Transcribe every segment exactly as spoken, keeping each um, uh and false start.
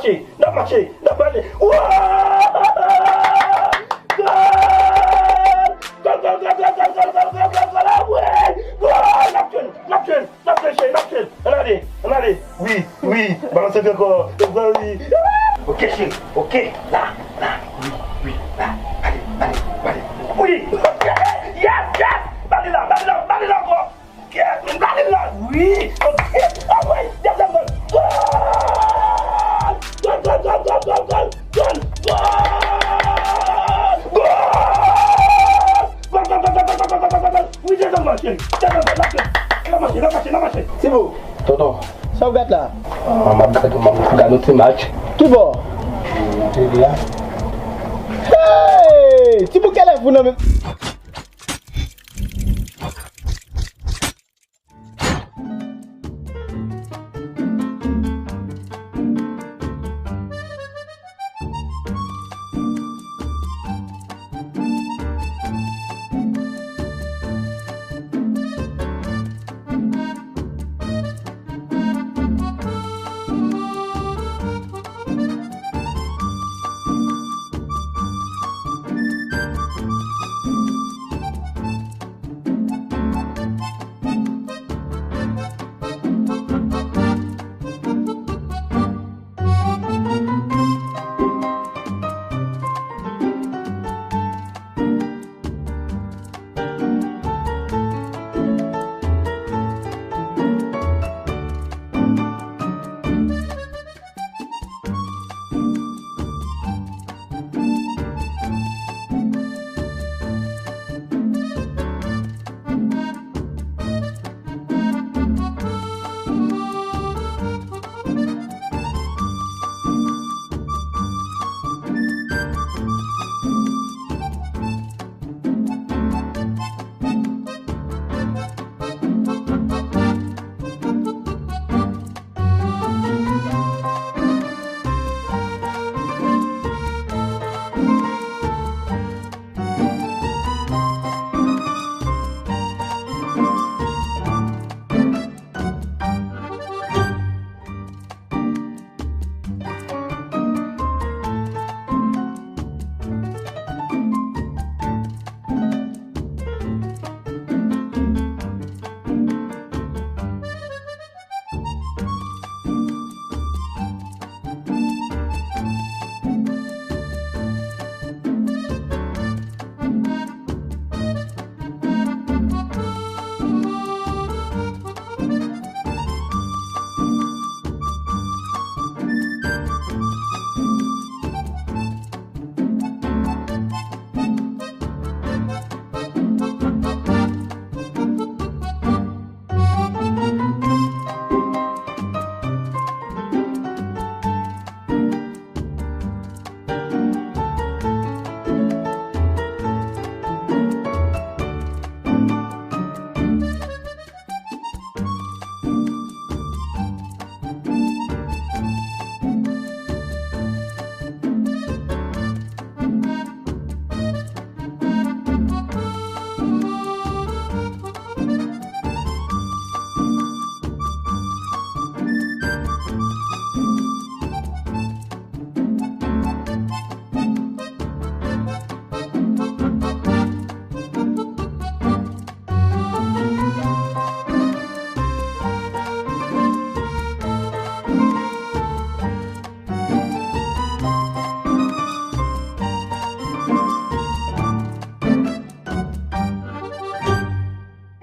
mache, n ap mache, n ap mache. Wouy! Gòl! Gòl, gòl, gòl! Ah, wi! Gòl! N ap jwenn, n ap jwenn, n ap jwenn, cheri, n ap jwenn. Ann ale, ann ale. Wi, wi, balanse fè kò. Wi. Ok, cheri, ok. La, la. Wi, wi, la. Ale, ale, ale. Wi! Ok! Yes, yes! Ba li la, ba li la, ba li la ankò! Yes, ba li la! Wi! Ok! Ah, wi! Dezyèm gòl! Gòl! Gòl, gòl, gòl! Gòl! Gòl! Gòl! Gòl! Gòl! Wi, dezyèm gòl, cheri! Dezyèm gòl, n ap jwenn! N ap mache, n ap mache, n ap mache! Ti Bouk. Tonton. Sa w gad la? Ah, m ap gad, m ap gad yon ti match. Ki bò? Hey! Ti Bouk, kèlè fou nan men.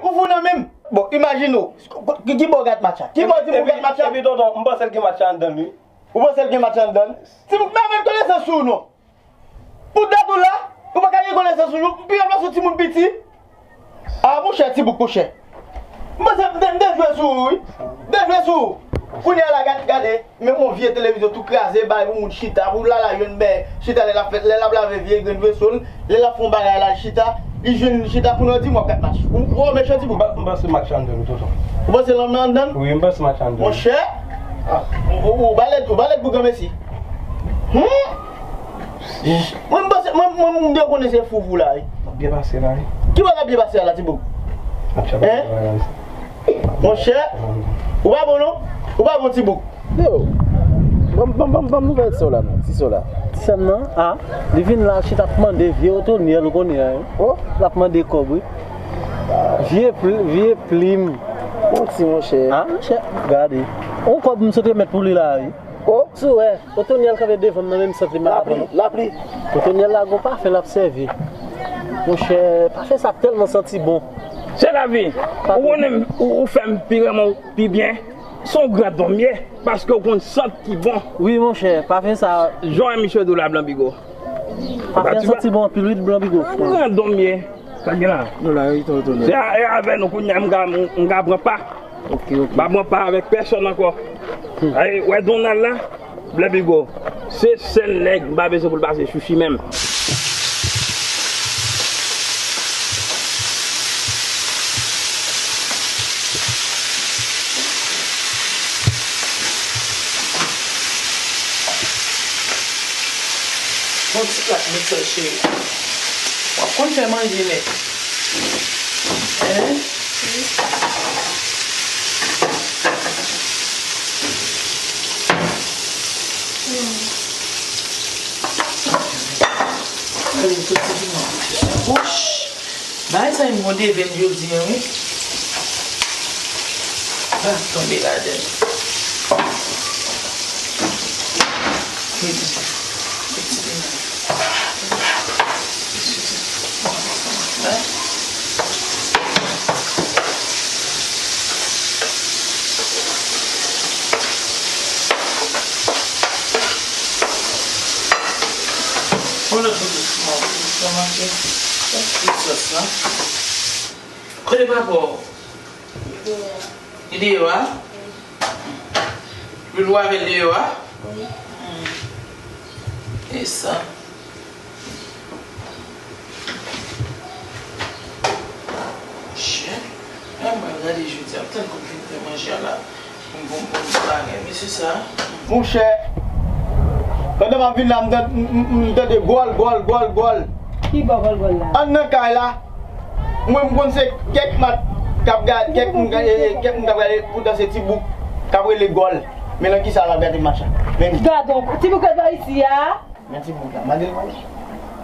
Ou fou nan menm. Bon, imajine w. Ki, ki bò w gad match la? Ki bò w di pou w gad match la? Epi, tonton, m panse l gen match la anndan l, wi. Ou panse l gen match la anndan l? Ti Bouk, men avèk konesans ou non. Pou dat ou la, ou pa ka gen konesans ou, ou pi al pase yon timoun piti. A, monchè, Ti Bouk, monchè. M panse m te, m te jwe sou ou, wi. M te jwe sou ou. Kounye a la, gad, gade, men yon vye televizyon tou kraze, bay pou moun chita, pou Lala jwenn bè, chita lè l ap fè, lè l ap lave vye grenn veso l, lè l ap fè yon bagay la, l chita, li jwenn li chita, kounye a w di m w ap gad match. Ou, ou mechan, Ti Bouk. M pa, m panse match la anndan l, wi, tonton. Ou panse l anndan l? Wi, m panse match la anndan l. Monchè, ou, ou, ou pa lèd, ou pa lèd pou granmesi. Hmm? Mwen, m panse, mwen, mwen, m te konnen se fou fou la, wi. L ap byen pase la, wi. Ki bò l ap byen pase a la, Ti Bouk? Match la pa gen bagay la, mesye. Monchè, ou pa bon non? Ou pa bon, Ti Bouk. Yo. Ban m, ban m, ban m, ban m nouvèl sè w la non, ti sè w la. Ti sè m nan, a, li vin la, chita ap mande vye Otonyèl ou konnen an, wi. Oh. L ap mande kòb, wi. Vye pl-, vye plim. Bon, ti monchè. A, monchè, gade. On kòb m sot remèt pou li la, wi. Oh. Si w wè, Otonyèl kanpe devan m nan menm sant li m al pran. Lapli, lapli. Otonyèl la gon pafen l ap sèvi. Monchè, pafen sa tèlman santi bon. Se lavi. Ou konnen m, ou, ou fè m pi renmen w pi byen. Se yon gran donm ye, paske w konn sant ki bon. Wi, monchè, pafen sa. Jan misye di w la, Blan Bigo. Pafen an santi bon anpil, wi, Blan Bigo. Yon gran donm ye. Sa gen la? Nou la, wi, tonton. Se a, e avè nou kounye a, m ka, m, m ka pran pa. Ok, ok. M pa pran pa avèk pèsòn ankò. Ay, wè Donald la? Blan Bigo, se sèl nèg m pa bezwen pou l pase chouchi menm. Yon ti plat miksè cheri. W ap konn fè manje nèt. Hein? Bagay sa yon bon devenn jodi a, wi. Pa tonbe ladan l. Mete, mete ti piman. Yon lòt bout dousiman, dousiman manje. Ti sòs la. Kote papa w? Li deyò a? Li lwe avè l deyò a? Wi. Hmm. E sa. Chè. Lè mwen gade jodi a, m tann kou m fin fè manje a la. Bon, bon, bon, bagay, mesye sa. Monchè, pandan m ap vin la, m tande, m, m, m tande gòl, gòl, gòl, gòl. Ki bò gòl, gòl la? Anndan kay la. Mwen, m konn se kèk mat k ap gade, kèk moun, e, e, kèk moun k ap gade pou danse ti bouk k ap rele gòl. Men nan kisa l ap gade match la? Men gadon, ti bouk ret bò isi a. Men ti bouk la, mande l mande.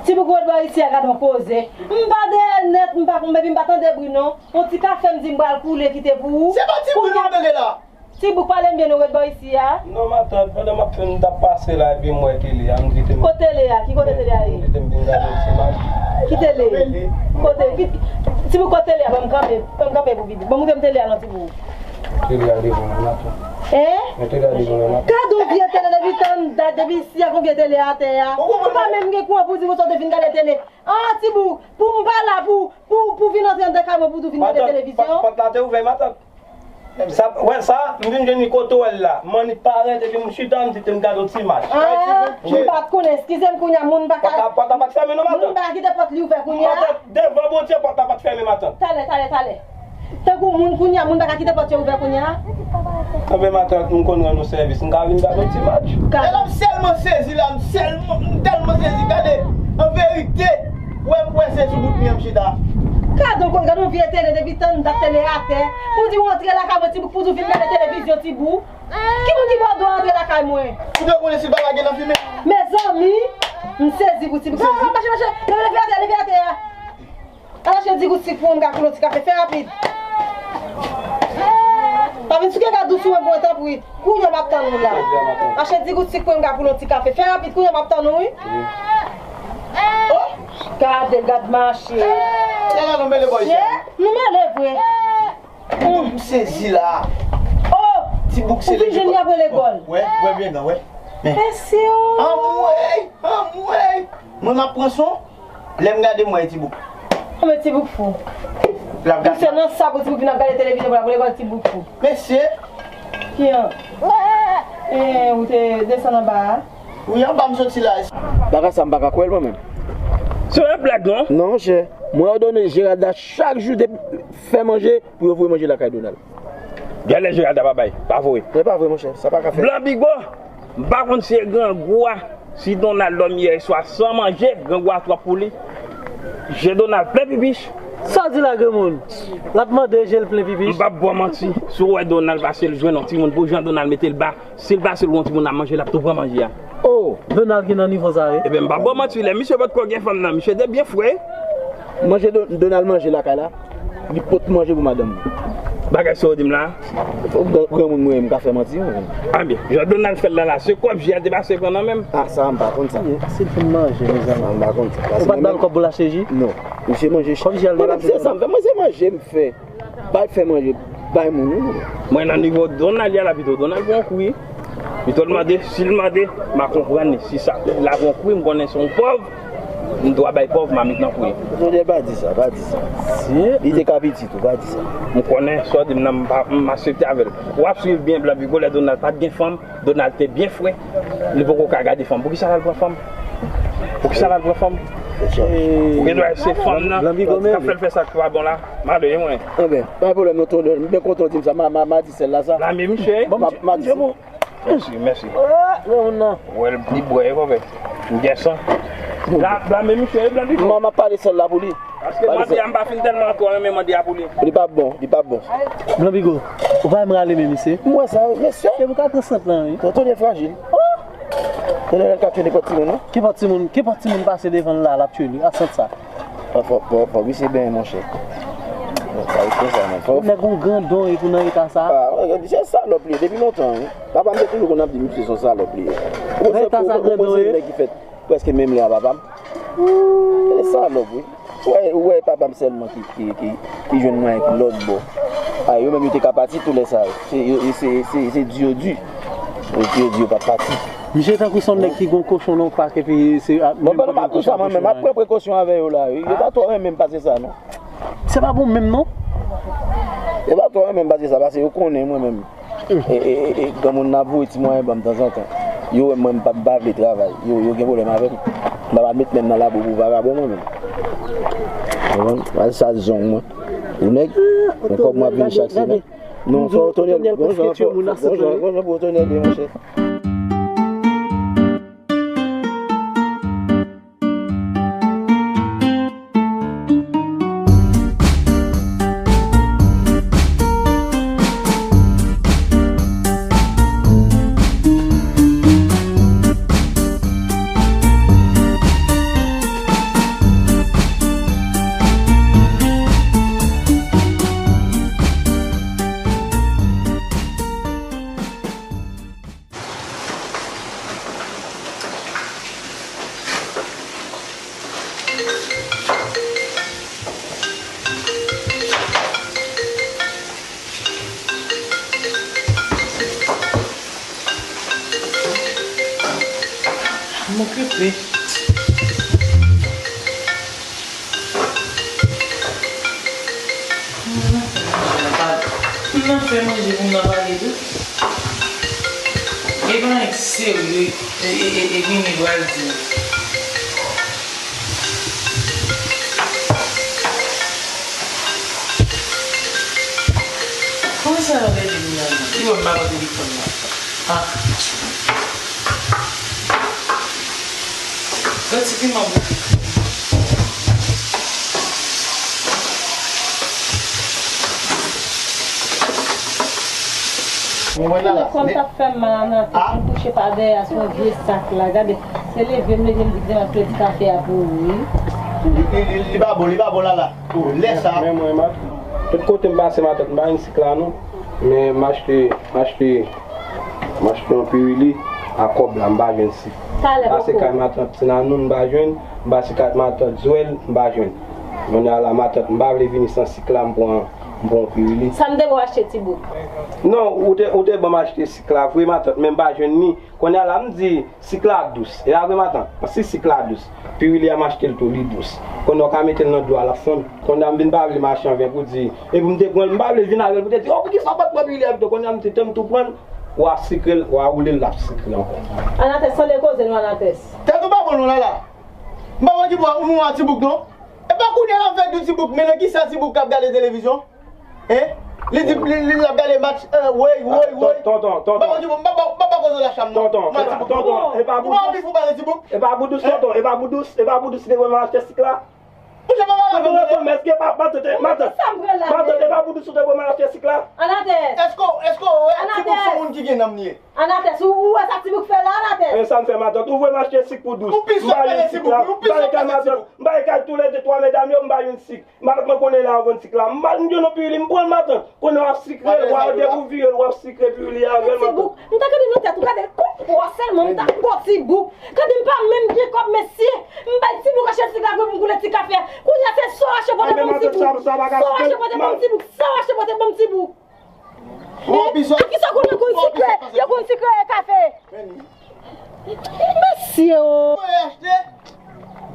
Ti bouk ret bò isi a, gadon koze. M pa dèyè nèt, m pa konn, epi m pa tande bri non. On ti kafe m di m pral koule kite pou ou. Se pa ti bri non m tande la. Ti bouk, pale m byen, nou ret bò isi a? Non, matant, pandan m ap fè, m t ap pase la, epi m wè tele a, m di te m... Kote tele a? Ki kote tele a ye? M di te m vin gade yon ti match. Ki tele? Kote? Ki, ti bouk, kote tele a? Ban m kanpe, ban m kanpe pou pitit. Ban m montre m tele a non, ti bouk. Tele a devan la, matant. Hein? Men tele a devan la, matant. Gade yon vye tele depi tann dat, depi isi a, gon vye tele atè a. Ou pa menm gen kouran pou di w sot vin gade tele. Ah, ti bouk, pou m pa la, pou, pou, pou vin antre anndan kay mwen, pou tou vin gade televizyon. Matant, pòt, pòt la te ouvè, matant. Sa, wè sa, m vin jwenn li kote w wè l la. M annik parèt epi m chita, m di te m gade yon ti match. Ah, m pa t konnen, eskize m, kounye a moun pa ka... Pòt la, pòt la pa t fèmen non, matant. Moun pa ka kite pòt li ouvè kounye a. Matant, devan Bondye, pòt la pa t fèmen, matant. Talè, talè, talè. Tankou moun kounye a, moun pa ka kite pòt yo ouvè kounye a. Anben, matant, m konn rann ou sèvis, m ka vin gade yon ti match. Gade. E la m sèlman sezi la, m sèlman, m tèlman sezi, gade, an verite, wè, wè se sou bout mwen m chita. Gade yon, gade yon vye tele depi tann dat tele atè. Pou di w antre lakay mwen, ti bouk, pou di w vin gade televizyon, ti bouk. Ki moun ki ba w dwa antre lakay mwen? Ou te konnen si bagay gen nan fimen? Mezanmi, m sezi pou ti bouk. Mache, mache, mache. Leve, leve atè a, leve atè a. Al achte di gout sik pou mwen, m ka koule yon ti kafe. Fè rapid. Pa vin souke gad dous sou mwen pou mwen, tanpri. Kounye a m ap tann ou la. Achte di gout sik pou mwen, m ka koule yon ti kafe. Fè rapid, kounye a m ap tann ou, wi. Oh! Gade, gad mache. Tèlè nou mele bò isi. Chè, nou mele vre. M sezi la. Oh! Ti bouk se... Ou fin jwenn li ap rele gòl. Wè, wè byen nan, wè. Men. Mesye o. Anmwey, anmwey. Mwen m ap pran son. Lè m gade m wè e ti bouk. Anben ti bouk fou. L ap gade. Se nan sa pou ti bouk vin ap gade televizyon pou l ap rele gòl ti bouk fou. Mesye. Ki an? Eh, ou te desann anba a? Wi, anba m soti la. Bagay sa m pa ka kwè l mwen menm. Se yon blag non? Non, monchè. Mwen òdone Geralda chak jou depi fè manje pou yo voye manje lakay Donald. Genlè Geralda pa bay, pa voye. Se pa vre, monchè, sa pa ka fèt. Blan Bigo, m pa konn si se grangou a, si Donald dòmi yè swa san manje, grangou a twòp pou li. Je Donald plen pipich. Sa w di la, granmoun? L ap mande je l plen pipi. M p ap ba w manti. Si w wè Donald pase, l jwenn yon timoun, pou jan Donald mete l ba, si l pase, l wè yon timoun ap manje, l ap tou pran manje a. Oh, Donald ki nan nivo sa, wi. Ebyen, m p ap ba w manti, lè misye potko gen fanm nan, misye te byen fre. Manje Don-, Donald manje lakay la, li pot manje pou madanm li. Bagay sa w di m la? Gran, granmoun mwen, m ka fè manti, mwen. A byen, jan Donald fè l la, la, se kòb ji a te pase pran nan men m. Ah, sa, m pa konn sa. Si l fin manje, mezanmi. Sa, m pa konn sa. Ou pa t ba l kòb pou l achte ji? Non. Misye manje. Kòb ji a l te pase pran nan men m. Mwen se manje m fè. Bay fè manje, bay moun, wi. Mwen nan nivo Donald ya la, pito Donald pran kou, wi. Pito l mande, si l mande, m a konprann li. Si sa, la pran kou, m konnen se yon pòv, m dwa bay pòv, m a met nan kou. Donald pa di sa, pa di sa. Li te ka piti tou, pa di sa. M konnen, sa w di m nan, m pa, m aksepte avè l. W ap swiv byen, Blan Bigo, lè Donald pa t gen fanm, Donald te byen fre, li poko ka gade fanm. Poukisa l al pran fanm? Poukisa l al pran fanm? Ou gen dwa se fanm nan k ap fè l fè sa k pa bon la. Malere mwen. Anben, pa gen pwoblèm non, Tonèl. M byen kontan w di m sa. M a, m a, m a di sèl la sa. Blame misye. M a, m a di sèl. Mèsi, mèsi. Granmoun nan. Wè l, li bwè, konpè. M gen san. Bla-, blame misye, Blan Bigo. M a, m a pale sèl la pou li. Paske mande a m pa fin tèlman twò renmen mande a pou li. Li p ap bon, li p ap bon. Blan Bigo, ou pa menm rale men misye. M wè sa, mesye. Se pou ka pran sant lan, wi. Tonton li frajil. Tonton li ka tchwe nenpòt timoun, non? Kenpòt timoun, kenpòt timoun pase devan l la, l ap tchwe li. A sant sa. Fò, fò, fò, fò misye benyen, monchè. Sa ret konsa, non. Fò nèg yon grandon epi nan eta sa. Ah, misye salòp li ye depi lontan, wi. Papa m te toujou konn ap di misye se yon salòp li ye. Nan eta sa grandon ye. Nèg ki fèt prèske menm lè a papa m. Se salòp, wi. Ou wè, ou wè papa m sèlman ki, ki, ki, ki jwenn mwen ak lòt bò. A, yo menm yo te ka pati tou lè sa yo. Se, yo, yo, se, se, se di yo di. Yo di yo di yo p ap pati. Misye tankou se yon nèg ki gon kochon nan yon pak epi se a, bon, menm kote kochon a mwen menm, m ap pran prekosyon avè yo la, wi. Yo pa twò renmen m pase sa, non. Se pa bon menm, non. Yo pa twò renmen m pase sa, paske yo konnen mwen menm. E, e, e, e, granmoun nan ap voye ti mwayen ban m tanzantan. Yo wè mwen m pa, m pa vle travay. Yo, yo gen pwoblèm avè m. M pa pral met men m nan labou pou vagabon mwen menm. Konprann? Al sa zong mwen. Ou nèg, yon kòb mwen ap vini chak semèn. Non, fò Tonèl, gon jan, gon jan pou Tonèl ye, monchè. M okipe. Moun nan fè manje pou m nan pale tou. E pa nèg serye, e, e, e, e Mimi pral di m. Kòman sa yo rele m nan? Li wè m pa pran telefòn nan. Ah. Gade ti piman bouyi. Mwen la. Kòm t ap fè m mal a nan tèt, m kouche pa dèyè sou yon vye sak la. Gade, se leve m leve m di demen m ap pèdi kafe a pou ou, wi. Li, li, li, li pa bon, li pa bon la la. Pou lè sa. Men mwen, ma-, tout kote m pase matant, m pa jwenn sik la non. Men m achte, m achte, m achte yon pirili a kòb la, m pa jwenn sik. Talè pase kay matant Tinanou, m pa jwenn, m pase kay matant Zwèl, m pa jwenn. Kounye a la matant, m pa vle vini san sik la, m pran, m pran yon pirili. Sa m te ba w achte ti bouk. Non, ou te, ou te ban m achte sik la vre matant, men m pa jwenn ni. Kounye a la m di, sik la dous. E a vre matant, si sik la dous, pirili a m achte l tou, li dous. Kounye a w ka mete l nan dlo a, l ap fonn. Kounye a m vin pa vle mache an ven pou di, epi m te pran l, m pa vle vin avè l pou te di, oh, poukisa w pa t pran pirili a pito? Kounye a m di, te m tou pran l, w a sikre l, w a woule l, l ap sikre ankò. Anatès, tande koze nou, Anatès. Tèt ou pa bon non, Lala. M pa wè ki bò ou mouri a ti bouk non. E pa kounye a l ap fè dou ti bouk, men nan kisa ti bouk k ap gade televizyon? Hein? Li di, li, li, l ap gade match, euh, woy, woy, woy. Tonton, tonton. Papa, di, papa, papa, kozo la cham, non. Tonton, tonton, e pa pou dous. Ou pa anvi pou pale di bouk? E pa pou dous, tonton, e pa pou dous, e pa pou dous, li te vle achte sik la. Mwen reponn, èske pa, matant, matant, matant, e pa pou di sou te pou m al achte sik la? Anatès! Èske, èske w wè Tibouk se yon moun ki gen nanm li ye? Anatès, ou, ou wè sa Tibouk fè la, Anatès? E sa m fè, matant, ou voye m achte sik pou dous. Ou pi sòt pale Tibouk, ou pi sòt pase Tibouk. M ba li kay matant, m ba li kay tou lè de twa medam yo, m ba youn sik. Matant, mwen konnen la, w vann sik la. M ba, m jwenn yon piwili, m pran l, matant. Konnen w ap sikre l, w ap dekouvri l, w ap sikre piwili avè l, matant. Tibouk, m ta gade nan tèt ou, gade, kòb pwa sèlman m ta ba w Tibouk. Gade, m pa menm gen kòb, mesye. M bay Tibouk achte sik la pou m koule ti kafe. Kounye a, se sa w achte pote ban m Tibouk. Sa w achte pote ban m Tibouk. Sa w achte pote ban m Tibouk. Bon, bizò. Ak kisa w konn, yo konn sikre, yo konn sikre kafe. Mesye o. Voye achte.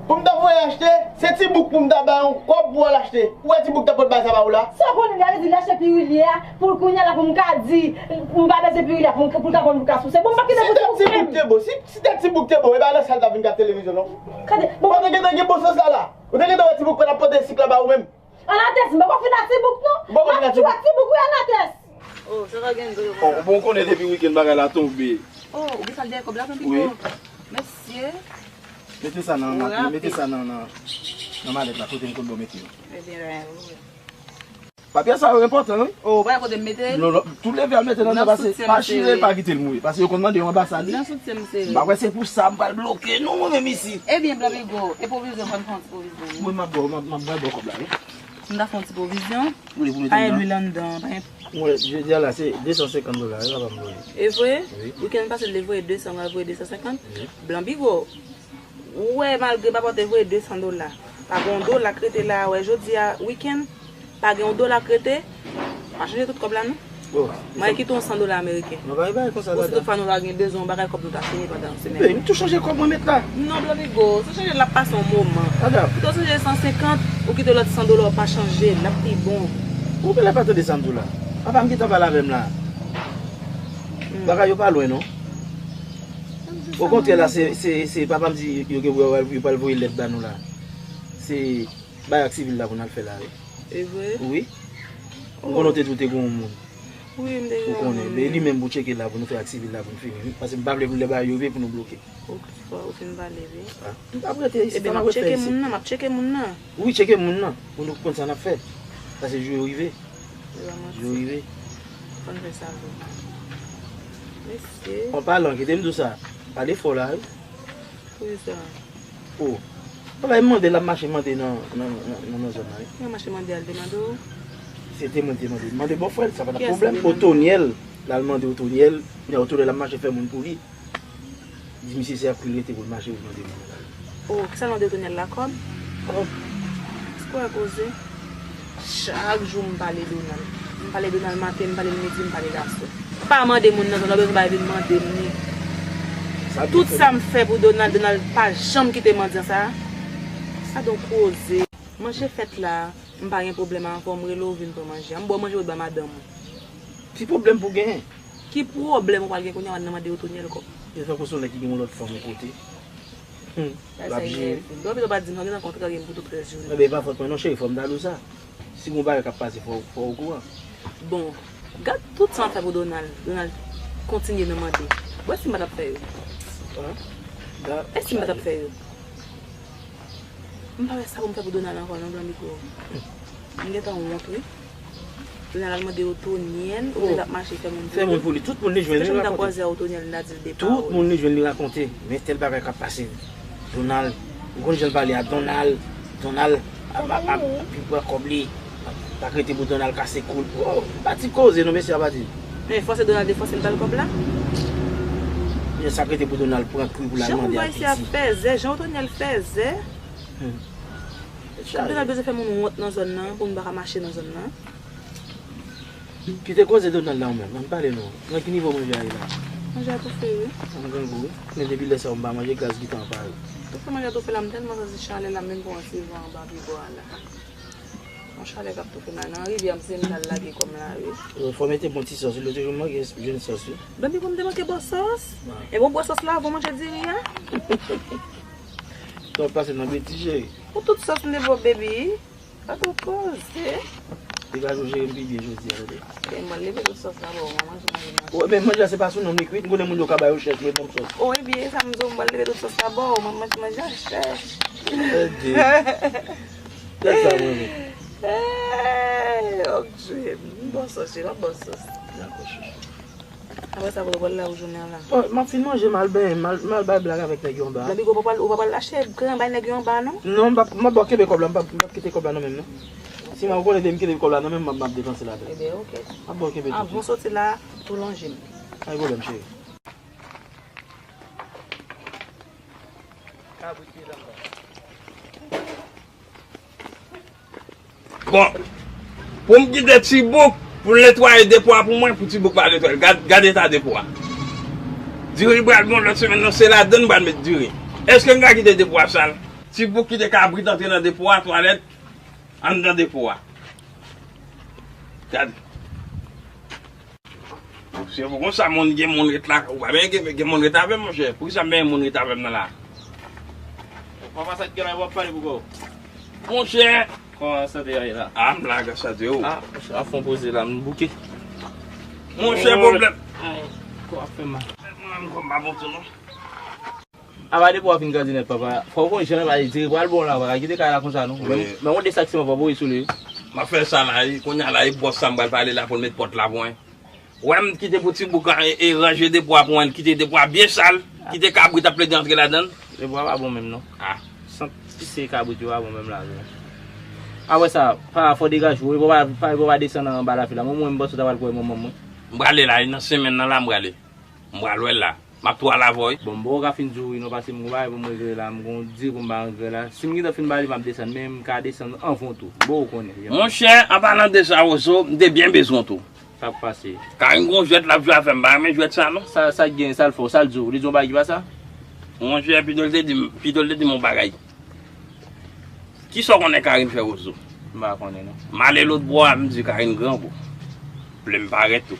Pou m ta voye achte, se Tibouk pou m ta bay yon kòb pou al achte. Ou wè Tibouk ta pot bagay sa ba ou la? Sa w konnen, li ale di l achte piwili a, pou l kounye a la pou m ka di, m pa bezwen piwili a, pou m, pou l ka pran pou ka souse. Bon, m pa kite pou Tibouk menm. Si tèt Tibouk te bon, si, si tèt Tibouk te bon, e pa nan sal ta vin gad televizyon, non. Gade, bon. Ou te gentan gen bon sans la la. Ou te gentan wè Tibouk pa t ap pote sik la ba ou menm. Anatès, m poko fin a Tibouk non. M ap tou a Tibouk wi, Anatès. Oh, sa va gen dlo. Oh, bon, ou konnen depi wikenn bagay la tonbe. Oh, ou gen sa dèyè kòb la, Blanbiko? Wi. Mesye. Mete sa nan, nan, mete sa nan, nan, nan malèt la, kote m konn ba w mete yo. Ebyen, wi. Papye sa yo enpòtan, wi. Oh, ou pa kote m mete l? Non, non, tou leve al mete nan, nan, pase pa chire l, pa kite l mouri. Pase yo konn mande yo anba sa li. Nan soutyen m sere. M pa kwè se pou sa m pral bloke nou, mwen menm isit. Ebyen, Blanbiko, e pwovizyon, fò n fè yon ti pwovizyon, wi. Mwen, m ap ba w, m ap, m ap ba w kòb la, wi. M ta fè yon ti pwovizyon. Wi, pou mete nan. Pa gen lwil anndan, pa gen. Mwen, jodi a la, se de san senkant dola, wi, papa m voye. E vre? Wi. Wikenn pase, l te voye de san, m al voye de san senkant. Wi. Blanbiko, ou wè, malgre papa w te voye de san dola, pa gen yon dola k rete la, wè, jodi a, wikenn, pa gen yon dola k rete, pa chanje tout kòb la, non? Oh, mwen kite yon san dola ameriken. Non, pa gen bagay konsa, tata. Bon, si tout fwa nou ta gen bezwen yon bagay, kòb nou ta fini pandan yon semèn. Ebyen, m tou chanje kòb mwen met la. Non, Blanbiko, sa chanje l ap pase yon moman. Tata. Pito chanje san senkant, ou kite lòt san dola, ou pa chanje, l ap pi bon. Ou genlè pa tande sa m di w la. Papa m gentan pale avè m la. Hmm. Bagay yo pa lwen, non. Okontrè, la, se, se, se papa m di yo gen pou yo, yo pral voye lèt ba nou la. Se bagay ak sivil la pou n al fè la, wi. E vre? Wi. Oh. M konnen w te di w te gen yon moun. Wi, m te gen yon moun. Ou konnen, men li menm pou tcheke la pou nou fè ak sivil la pou n fini, wi. Paske m pa vle pou lè bagay yo rive pou nou bloke. Ou, ou fin pale, wi. Ah, m p ap rete isit, m ap rete isit. Ebyen, m ap tcheke moun nan, m ap tcheke moun nan. Wi, tcheke moun nan, pou nou konn sa n ap fè. Paske jou yo rive. Jou yo rive. Fò n fè sa vre. Mesye. An palan, kite m di w sa, pale fò la, wi. Poukisa? Oh. Papa, e mande l ap mache mande nan, nan, nan, nan, nan zòn nan, wi. Mwen mache mande al demande w. Se te mwen te mande. Mande bòfrè l, sa pa t ap pwoblèm. Otonyèl, l al mande Otonyèl. Kounye a Otonyèl ap mache fè moun pou li. Di misye se ak li l rete pou l mache pou l mande moun. Oh, kisa l mande Otonyèl la kòb? Kòb. Se kwè koze. Chak jou m pale Donald. M pale Donald maten, m pale l midi, m pale l aswè. Pa mande moun nan zòn nan, bezwen bay vin mande m li. Tout sa m fè pou Donald, Donald pa janm kite mandyan sa. Sa don koze. Manje fèt la, m pa gen pwoblèm ankò, m rele w vin pran manje a. M ba w manje, ou t ba madanm ou. Ki pwoblèm pou genyen? Ki pwoblèm ou pral gen kounye a, w ap nan mande Otonyèl kòb? E tankou se yon nèg ki gen yon lòt fanm yon kote. Hmm. L ap jere. Donk, pito pa di m sa, ou gentan kontrarye m pou tout rès jounen. Enben, e pa fòt mwen non, cheri, fò m ta di w sa. Si gon bagay k ap pase, fò, fò w okouran. Bon, gad tout sa m ap fè pou Donald. Donald kontinye nan mande. Ou wè si m pa t ap fè yo? Hein? E si m pa t ap fè yo? M pa wè sa pou m fè pou Donald ankò non, Blanbiko. M gentan wont, wi. Donald al mande Otonyèl, Otonyèl ap mache fè moun pou li. Fè moun pou li. Tout moun li jwenn li rakonte. Tout moun li jwenn li rakonte. Men tèl bagay k ap pase. Donald, ou konn jan l pale a Donald. Donald ap, ap, ap, ap vin pran kòb li. Pa k rete pou Donald kase kou l. Oh, pa ti koze non, mesye, a pa di. Men fòse Donald te fòse l ba l kòb la. Men sa k rete pou Donald pran kwi pou l al mande a piti. Jan moun isi a fèzè, jan Otonyèl fèzè. Hmm. Kòm Donald bezwen fè moun wont nan zòn nan, pou moun pa ka mache nan zòn nan. Kite koze Donald la ou menm, ann pale non. Nan ki nivo manje a ye la? Manje a toufe, wi. Sa m grangou, wi. Men depi lè sa a, m pa manje, gaz gentan pare. Toufe, manje a toufe la, m tèlman santi chalè la, menm pou an sivan anba pye bwa la. Yon chalè k ap toufe m la. Nan rivyè a, m se m t al lage kò m la, wi. Yo, fò mete bon ti sòs, wi. Lòt jou, m manke jwenn sòs, wi. Blanbiko, m te manke ba w sòs? Wi. E bon, bwè sòs la avan w manje diri a? Sa w pase nan betiz, cheri. Pou tout sòs m te ba w, baby. Pa twò koze. Degaje w, cheri, m pi byen jodi a, tande. E mwen leve tout sòs la ba w, mwen manje manje m nan. Wi, men manje a se pa sou non m li kwit, m konnen moun yo ka ba yo chèch, mwen ban m sòs. O, ebyen, e sa m di w, mwen leve tout sòs la ba w, mwen manje manje a chèch. Tande. Tèt sa mwen menm. Hey, ok, Jim. Bon sòs, Jim, bon sòs. Dakò, chouchou. Apre sa, pou w pral la pou jounen an la. Bon, m ap fin manje, m al benyen, m al, m al bay blag avèk nèg yo anba. Labigo, ou pa pral, ou pa pral achte gran bay nèg yo anba, non? Non, m p ap, m ap ba w kenbe kòb la, m p ap, m p ap kite kòb la nan men m, non. Si m konnen depi m kenbe kòb la nan men m, m ap, m ap depanse ladan. Ebyen, ok. M ap ba w kenbe tou. Bon, soti la, tou lonje m. Pa gen pwoblèm, cheri. Kabrit ki anba. Bon, pou m kite Ti Bouk pou l netwaye depo a pou mwen, pou Ti Bouk pa netwaye l. Gad, gad eta depo a. Diri pral bon lòt semèn nan, se ladan l m pral met diri. Èske m ka kite depo a sal? Ti Bouk kite kabrit antre nan depo a, twalèt anndan depo a. Gad. Se pou konsa moun gen moun ret la. Ou pa benyen gen, gen moun ret avè m, monchè. Poukisa m benyen moun ret avè m nan la? Papa, sa k gen la, w ap pale pou kò w. Monchè. Kòman sante a ye la? A, m la, gras a Dye, o. A, monchè, a fon poze la, m bouke. Monchè, pwoblèm. Ay, kò ap fè mal. Mwen menm, kò m pa bon tou, non. Apa depi w ap fin grandi nèt, papa. Fò w konn jan l pale, diri pral bon la, pa ka kite kay la konsa, non. Wi. Men, men yon de sak siman pa voye sou li. M ap fè sa la, wi. Kounye a la, e bòs sa m pral pale la pou l met pòt la pou mwen. Wè m kite pou Ti Bouk e, e ranje depo a pou mwen, kite depo a byen sal, kite kabrit ap plede antre ladan l. Depo a pa bon menm, non. A. Sant pise kabrit yo pa bon menm la, non. Apre sa, pa fò degaje w, e pou pa, pa, e pou pa desann anba lafil la. Mwen, mwen, m panse w ta pral kwè manman mwen. M prale la, wi, nan semèn nan la, m prale. M pral wè l la. M ap tou al avè w, wi. Bon, m poko ka fin di w wi non, paske m gon bagay pou m regle la, m gon diri pou m ba regle la. Si m gentan fin ba li, m ap desann, men m ka desann anvan w tou. M poko konnen. Monchè, an palan de sa, Wozo, m te byen bezwen w tou. Sa k pase? Karin gon jwèt l ap jwe avè m, m pa renmen jwèt sa non. Sa, sa k gen, sa l fè w, sa l di w, li di w yon bagay ki pa sa? Monchè, pito l te di m, pito l te di m yon bagay. Kisa w konnen Karin fè Wozo? M pa konnen non. M ale lòtbò a, m di Karin grangou. Plim parèt tou.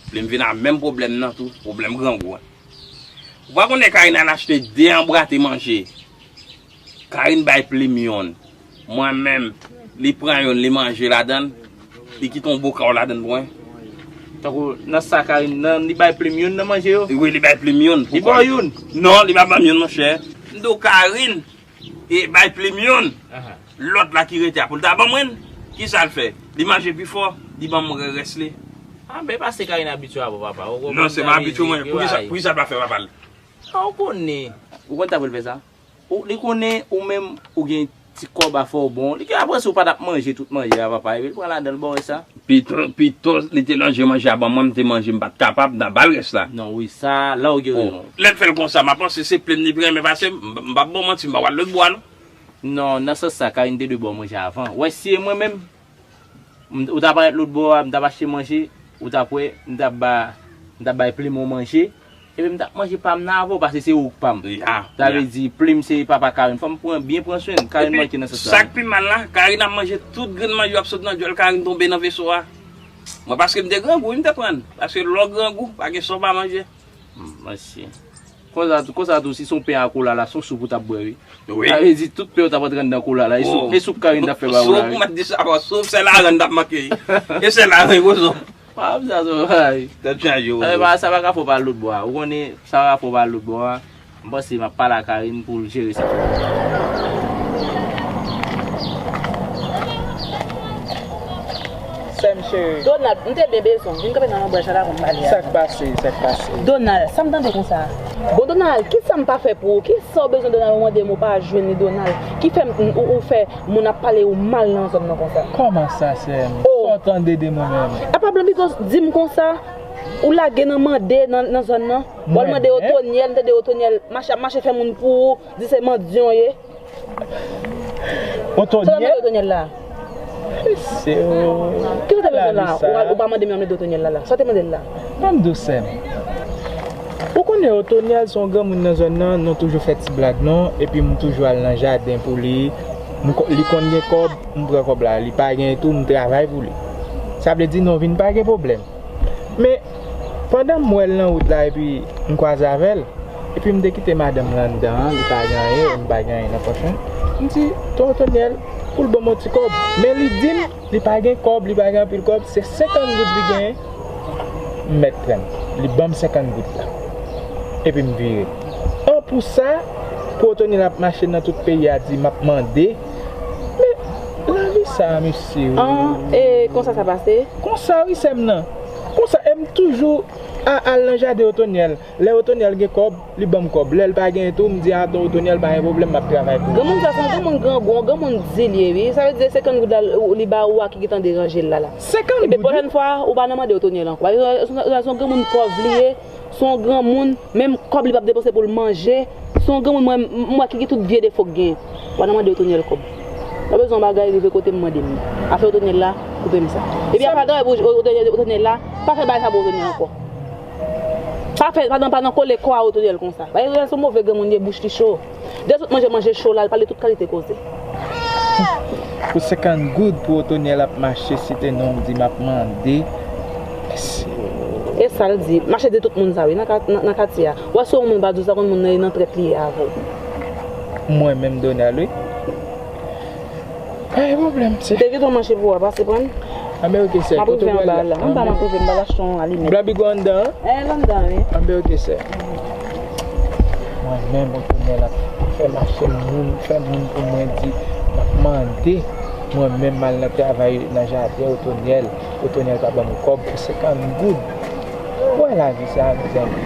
Plim vin ak menm pwoblèm nan tou, pwoblèm grangou a. Ou pa konnen Karin al achte de anbrate manje. Karin bay Plim yonn. Mwen menm, li pran yonn, li manje ladan l. Li kite yon bokal ladan l pou mwen. Tankou nan sa Karin nan, li bay Plim yonn nan manje yo? Wi, li bay Plim yonn. Li ba w yonn? Non, li pa ban m yonn, monchè. M di w Karin, e bay Plim yonn. Ahan. Lòt la ki rete a pou l ta ban mwen, kisa l fè? Li manje pi fò, li ban m rès li. A, men pase Karin abitye avè w, papa. Non, se pa abitye mwen. Poukisa, poukisa l pa fè papa l? A, ou konnen. Ou konn sa pou l fè sa? Ou, li konnen ou menm, ou gen ti kòb a fè w bon. Li gen apre si w pa t ap manje tout manje a, papa, epi l pran ladan l ba w sa. Pito, pito, li te ranje manje a ban mwen, m te manje, m pa t kapab, m ta ba l rès la. Non, wi, sa, la w gen rezon. Lè l fè l konsa, m a panse se Plim li pi renmen pase m, m p ap ba w manti, m pa pral lòtbò a non. Non, nan sans sa, Karin te dwe ba w manje avan. Wè, si e mwen menm, m, ou ta parèt lòtbò a, m t ap achte manje, ou t ap wè, m t ap ba, m t ap bay Plim yon manje, epi m t ap manje pa m nan avè w, paske se ou k pa m. Sa vle di, Plim se papa Karin. Fò m pran, byen pran swen l. Karin manke nan sans sa. Epi, sa k pi mal la, Karin ap manje tout grenn manje w ap sot nan djòl Karin tonbe nan veso a. Mwen, paske m te grangou, wi, m te pran l. Paske lè w grangou, pa gen sa w pa manje. Hmm, mèsi. Konsa tou, konsa tou, si se yon pen a kola la, se yon soup ou t ap bwè, wi. Wi. Sa vle di, tout pen yo t ap antre anndan kola la. E soup, e soup Karin t ap fè ba ou la, wi. Soup, mwen di sa, bon, soup, sèl aran t ap manke, wi. E sèl aran, wi, Wozo. Pa ap sa, sa, ay. Tèt chaje, Wozo. Sa pa, sa pa ka fè w pa al lòtbò a. Ou konnen, sa pa ka fè w pa al lòtbò a. M panse m ap pale a Karin pou l jere sa. Sè m cheri. Donald, m te byen bezwen w. Vin kanpe nan lanbrèch la pou m pale a. Sa k pase? Sa k pase? Donald, sa m tande konsa? Bon, Donald, kisa m pa fè pou ou? Kisa w bezwen, Donald, ou mande m, ou pa jwenn li, Donald? Ki fè m, ou, ou fè moun ap pale ou mal nan zòn nan konsa? Kòman sa, sè m? Oh. Sa w tande de mwen menm? A pa blan, because di m konsa, ou lage nan mande nan, nan zòn nan. W al mande Otonyèl, m tande Otonyèl mache, ap mache fè moun pou ou, di se mandyan w ye. Otonyèl? Sa w ap mande Otonyèl la? Mesye o. Kisa w te bezwen la? Ou pa mande m yon mande Otonyèl la la. Sa w te mande l la? Ban m di w, sè m. Ou konnen Otonyèl se yon granmoun nan zòn nan, nou toujou fè ti blag non, epi m toujou al nan jaden pou li. M ko-, li konn gen kòb, m pran kòb la, li pa gen tou, m travay pou li. Sa vle di nou vin pa gen pwoblèm. Men, pandan m wè l nan wout la epi m kwaze avè l, epi m te kite madanm lan anndan an, li pa gen anyen, e m pa gen anyen nan pòch mwen, m di, Ton Otonyèl, pou l ban m yon ti kòb. Men li di m, li pa gen kòb, li pa gen anpil kòb, se senkant goud li genyen, m mèt pran l. Li ban m senkant goud la. Epi m vire. An pou sa, pou Otonyèl ap mache nan tout peyi a di m ap mande, men Sa mesye wi. An, e konsa sa pase? Konsa wi sè m nan. Konsa e m toujou a al nan jaden Otonyèl. Lè Otonyèl gen kòb, li ban m kòb. Lè l pa gen tou, m di a ton Otonyèl pa gen pwoblèm, m ap travay pou ou. Granmoun sa se yon granmoun grangou, yon granmoun di l ye wi. Sa vle di senkant goud la li ba ou a ki gentan deranje l la la. Senkant goud? Epi pwochèn fwa ou pa nan mande Otonyèl ankò. Paske se yon granmoun pòv li ye. Se yon granmoun, menm kòb li p ap depanse pou l manje. Se yon granmoun mwen m wè ki gen tout vye defo k gen. Ou pa nan mande Otonyèl kòb. Ou bezwen yon bagay rive kote m mande m. Afè Otonyèl la, koupe m sa. Epi apa travay pou Otonyèl la, pa fè bagay sa pou Otonyèl ankò. Pa fè, pa nan, pa nan kole kò a Otonyèl konsa. Bagay Otonyèl se yon move granmoun ye, bouch li cho. De tout manje, manje cho la, l pale tout kalite koze. Pou senkant goud pou Otonyèl ap mache site non m di m ap mande. E sa l di, mache di tout moun sa wi nan katye a. Ou wè si yon moun pa di w sa konn moun nan e nan trèt li ye avè w. Mwen menm Donald wi. Pa gen pwoblèm se. Te kite w mache pou w a pase pran. Anben oke sè. M ap rive anba la. Anba m ap rive m ba l achte yon alimè. Blabi gwo anndan an? Eh l anndan wi. Anben oke sè. Mwen menm Otonyèl ap fè mache moun, fè moun pou mwen di m ap mande. Mwen menm m al nan travay nan jaden Otonyèl. Otonyèl pa ban m kòb pou senkant goud. Ou wè lavi sa a mezanmi.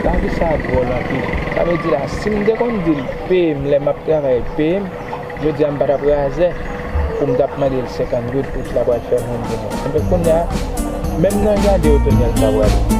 Lavi sa a dwòl anpil. Sa vle di la si m te konn di l peye m lè m ap travay peye m, jodi a m pa t ap razè pou m t ap mande l senkant goud pou l ta pral fè moun pou mwen. Enben kounye a, menm nan jaden Otonyèl m pa prale.